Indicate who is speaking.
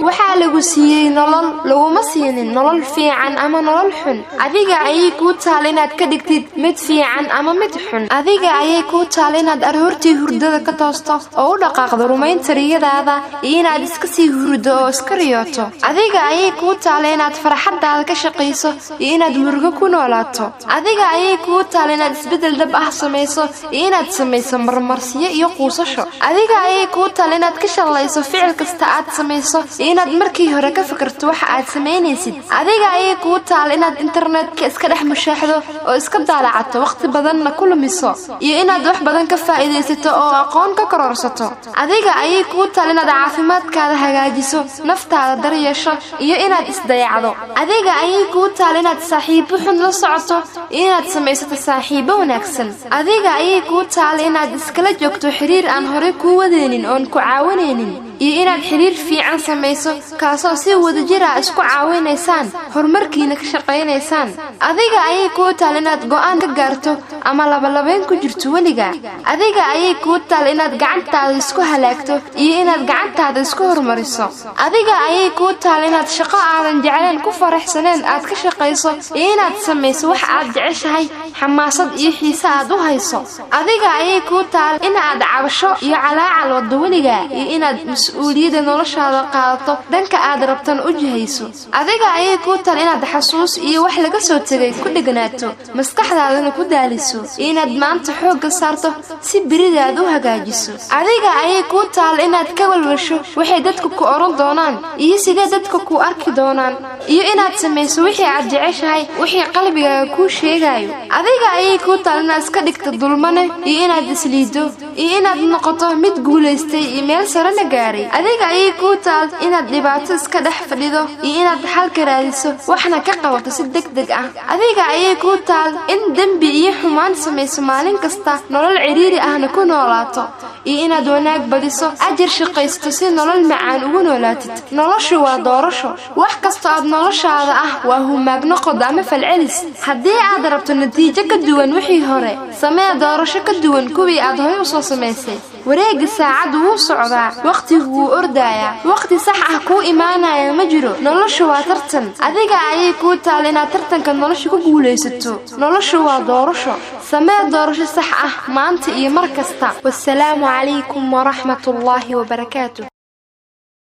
Speaker 1: Waxaa lagu siiyey nolol, laguma siinin nolol fiican ama nolol xun. Adiga ayay kuu taal inaad ka dhigtid mid fiican ama mid xun. Adiga ayay kuu taal inaad aroortii hurdada ka toosto oo u dhaqaaqdo rumaynta riyadaada iyo inaad iska sii hurdo oo iska riyooto. Adiga ayay kuu taal inaad farxaddaada ka shaqayso iyo inaad murugo ku noolaato. Adiga ayay kuu taal inaad isbeddel dhab ah samayso iyo inaad samayso marmarsiyo iyo quusasho. Adiga ayay kuu taal inaad ka shallayso ficil kasta aad samayso iyo inaad markii hore ka fikirto waxa aad samaynaysid. Adiga ayay kuu taal inaad internetka iska dhex mushaaxdo oo iska daalacato, waqti badanna ku lumiso, iyo inaad wax badan ka faa'iidaysato oo aqoon ka kororsato. Adiga ayay kuu taal inaad caafimaadkaada hagaajiso, naftaada daryeesho iyo inaad isdayacdo. Adiga ayay kuu taal inaad saaxiibo xun la socoto iyo inaad samaysato saaxiibo wanaagsan. Adiga ayay kuu taal inaad iskala joogto xiriir aan horey kuu wadaynin oon ku caawinaynin iyo inaad xiriir fiican samayso, kaasoo si wadajir ah isku caawinaysaan, horumarkiina ka shaqaynaysaan. Adiga ayay kuu taal inaad go'aan ka gaarto ama labalabayn ku jirto weliga. Adiga ayay kuu taal inaad gacantaada isku halaagto iyo inaad gacantaada isku horumariso. Adiga ayay kuu taal inaad shaqo aadan jecleen ku faraxsaneen aad ka shaqayso iyo inaad samayso wax aad jeceshahay, xamaasad iyo xiise aad u hayso. Adiga ayay kuu taal inaad cabasho iyo calaacal waddo weliga iyo inaad mas-uuliyadda noloshaada qaadato, dhanka aad rabtan u jihayso. Adiga ayay kuu taal inaad xasuus iyo wax laga soo tegay ku dheganaato, maskaxdaadana ku daaliso, iyo inaad maanta xoogga saarto si beridaad u hagaajiso. Adiga ayay kuu taal inaad ka walwasho waxay dadku ku odhan doonaan iyo sidee dadka ku arki doonaan, iyo inaad samayso wixii aad jeceshahay, wixii qalbigaaga kuu sheegayo. Adiga ayay kuu taal inaad iska dhigto dulmane iyo inaad isliido iyo inaad noqoto mid guulaystay iyo meel sarena gaaray. Adiga ayay kuu taal inaad dhibaato iska dhex fadhido iyo inaad xalka raadiso, waxna ka qabato si deg deg ah. Adiga ayay kuu taal in dembi iyo xumaan samayso maalin kasta, nolol cidhiiri ahna ku noolaato, iyo inaad wanaag badiso, ajir shaqaysto si nolol macaan ugu noolaatid. Noloshu waa doorasho. Wax kasta aad noloshaada ah waa humaag noqod ama falcelis. Haddii aad rabto natiijo ka duwan wixii hore, samee doorasho ka duwan kuwii aad horay usoo samaysay. Wareegga saacaddu wuu socdaa, wakhtigu wuu ordayaa, waqti sax ah kuu imaanaya ma jiro. Noloshu waa tartan. Adiga ayay kuu taal inaad tartanka nolosha ku guulaysato. Noloshu waa doorasho. Samee doorasho sax ah maanta iyo mar kasta. Wasalaamu calaykum waraxmatullaahi wabarakaatu.